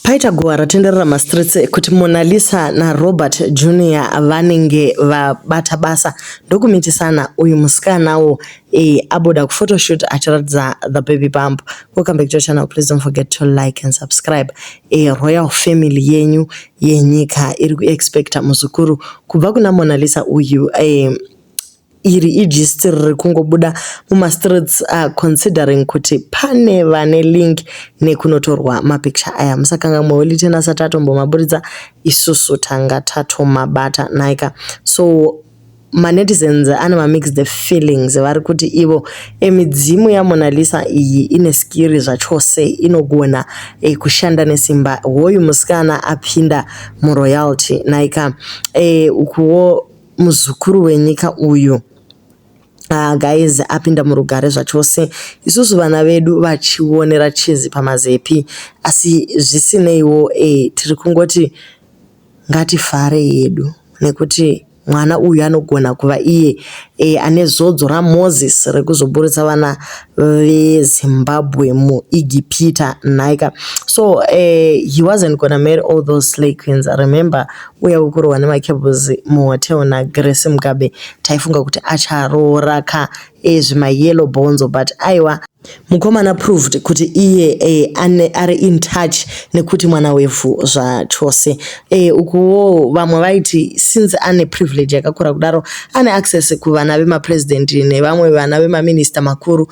Paita guhwa ratenderera mastreets kuti Monalisa naRobert Junior vanenge vabata basa ndokumitisana. Uyu musikanawo abuda kuphotoshoot achiratidza the baby bump. Welcome back to the channel. Please don't forget to like and subscribe. Royal family yenyu yenyika iri kuexpecta muzukuru kubva kuna Monalisa uyu. Iri igist riri kungobuda mumastreets, considering kuti pane vane link nekunotorwa mapicture aya. Musakanganwe Holy asati atombomaburitsa, isusu tanga tatomabata naika. So manetizens ane mamixed feelings. Vari kuti ivo emidzimu yaMonalisa iyi ine skiri zvachose, inogona kushanda nesimba. Hoyu musikana apinda muroyalty naika. Ukuwo muzukuru wenyika uyu, guys, apinda murugare zvachose, isusu vana vedu vachionera chizi pamazepi. Asi zvisineiwo, tiri kungoti ngatifare yedu nekuti mwana uyu anogona kuva iye ane zodzo raMoses rekuzoburitsa vana veZimbabwe muIgipita nhaika. So he wasn't gonna marry all those slay queens. Remember uya wekurohwa nemacables muhotel naGrace Mugabe? Taifunga kuti acharoora ka zvimayellow bonzo, but aiwa, mukomana proved kuti iye ari in touch nekuti mwana wevhu zvachose. Ukuwo vamwe vaiti since ane privilege yakakura kudaro, ane access kuvana vemapresident nevamwe vana vemaminista makuru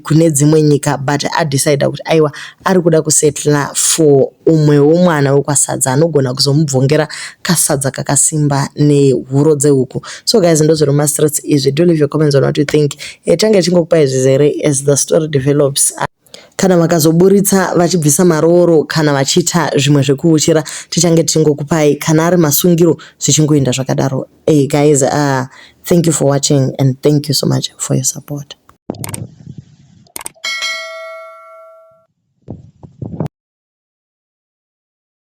kune dzimwe nyika, but adecida kuti aiwa, ari kuda kusettla for umwewo mwana wekwasadza anogona kuzomubvongera kasadza kakasimba nehuro dzehuku. So guys, ndozviri mumastreets izvi. Do leave your comments on what you think. Tange tichingokupai zvizere as the story develops. Kana vakazoburitsa vachibvisa marooro kana vachiita zvimwe zvekuuchira, tichange tichingokupai kana ari masungiro, zvichingoenda zvakadaro. Hey guys, thank you for watching and thank you so much for your support.